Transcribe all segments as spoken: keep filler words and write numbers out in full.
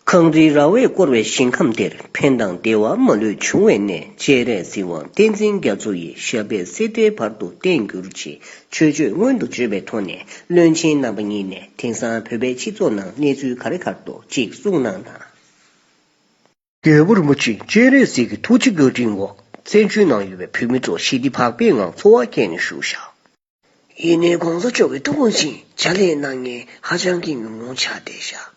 གངས་རི་ར་བས་བསྐོར་བའི་ཞིང་ཁམས་འདིར། ཕན་དང་བདེ་བ་མ་ལུས་འབྱུང་བའི་གནས། སྤྱན་རས་གཟིགས་དབང་བསྟན་འཛིན་རྒྱ་མཚོ་ཡི། ཞབས་པད་སྲིད་མཐའི་བར་དུ་བརྟན་གྱུར་ཅིག། ཆོས་སྤྱོད་མངོན་དུ་བརྗོད་པའི་ཐོག་ནས། བློན་ཆེན་རྣམ་པ་གཉིས་ནས་དེང་སང་བོད་པའི་སྤྱི་ཚོགས་ནང་གནས་ཚུལ་ག་རེ་ག་རེ་འདུག་ཅིག་གསུང་གནང་དང་། རྒྱལ་བ་རིན་པོ་ཆེ་སྤྱན་རས་གཟིགས་ཀྱི་ཐུགས་རྗེ་བཀའ་དྲིན་འོག་བཙན་བྱོལ་ནང་ཡོད་པའི་བོད་མི་ཚོ་ཞི་བདེ་བག་ཕེབས་ངང་འཚོ་བ་སྐྱེལ་ནས་བཞུགས་ཤག། ཡིན་ནའི་གོང་ས་མཆོག་གི་ཐུགས་དགོངས་བཞིན་ཕྱག་ལས་གནང་མཁན་ཧ་ཅང་གི་ཉུང་ཉུང་ཆགས་བསྡད་ཤག།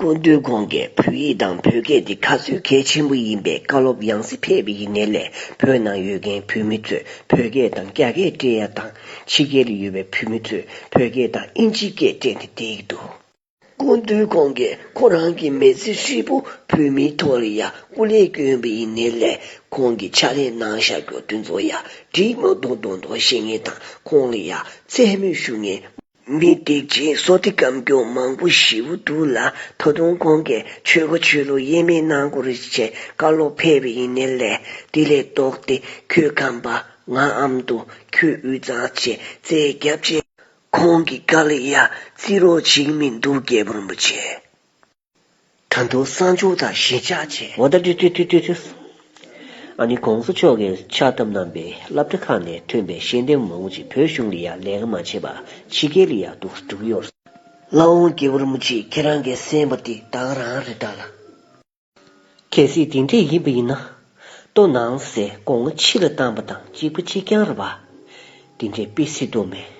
སྐུ་མདུན་ཁོང་གིས་བོད་ཡིག་དང་བོད་སྐད་དེ་ག་ཚོད་གལ་ཆེན་པོ་ཡིན་པའི་བཀའ་སློབ་ཡང་སེ་ཕེབས་པ་ཡིན་ནའི་ལས། བོད་ནང་ཡོད་མཁན་བོད་མི་ཚོས་བོད་སྐད་དང་རྒྱ་སྐད་འབྲེལ་ཡ་དང་། ཕྱི་རྒྱལ་ལ་ཡོད་པའི་བོད་མི་ཚོས་བོད་སྐད་དང་ཨིན་ཇིའི་སྐད་སྤྲད་ནས་བསྡད་ཀྱི་འདུག། སྐུ་མདུན་ཁོང་གིས་ཁོ་རང་གི་མི་ཚེ་ཧྲིལ་པོ་བོད་མིའི་ཐོག་ལ་ཡ་སྐུ་ལས་བསྐྱོན་པ་ཡིན་ནའི་ལས། ཁོང་གིས་ཕྱག་ལས་གནང་བཞག་རྒྱུ་དེ་ཚོ་ཡ་འགྲིག་མ་འདུག་མདོག་མདོག་བཤད་མཁན་དང་། ཁོང་ལ་ཡ་རྩེད་མོ་གཞུ་མཁན་མི་སྡིག་ཅན་བསོད་བདེ་སྐམ་རྒྱུ་མང་པོ་ཞེ་པོ་འདུག་ལ། ད་དུང་ཁོང་གིས་ཆོལ་ཁ་ཆོས་ལུགས་དབྱེ་མེད་གནང་དགོས་རེད་ཅེས་བཀའ་སློབ་ཕེབས་པ་ཡིན་ནའི་ལས། དེ་ལས་ལྡོག་སྟེ་ཁོས་ཁམས་པ། ང་ཨ་མདོ། ཁོས་དབུས་གཙང་བྱས་རྩོད་རྒྱབ་བྱས། ཁོང་གི་བཀའ་ལ་ཡ་བརྩི་རོགས་བྱེད་ཀྱི་མི་འདུག། རྒྱལ་བ་རིན་པོ་ཆེ། ད་དུང་གསང་སྤྱོད་དང་གཞིས་ཆགས་བྱས། འོ་ད་དུས་དུས་དུས་དུས་དུས། ཨ་ནི་གོང་ས་མཆོག་གིས་ཕྱག་བཏབ་གནང་པའི་སློབ་གྲྭ་ཁག་ནས་ཐོན་པའི་ཤེས་ལྡན་མང་པོ་ཅིག་བོད་གཞུང་ལ་ཡ་ལས་ཀ་མ་བྱས་པར་ཕྱི་རྒྱལ་ལ་ཡ་འདུག་འགྲོ་གི་ཡོད་རེད། ལགས་འོང་། རྒྱལ་བ་རིན་པོ་ཆེ་ཁྱེད་རང་གིས་གསན་པ་དེ་ད་ག་རང་རེད་ད་ལ། གལ་སྲིད་དེ་འདྲས་ཡིན་པ་ཡིན་ན། ལྟོ་ནང་ཟས་སྒོ་ང་ཕྱི་ལ་བཏང་པ་དང་གཅིག་པ་གཅིག་རྐྱང་རེད་པ། དེ་འདྲས་དཔེ་སྲིད་དོ་མེད།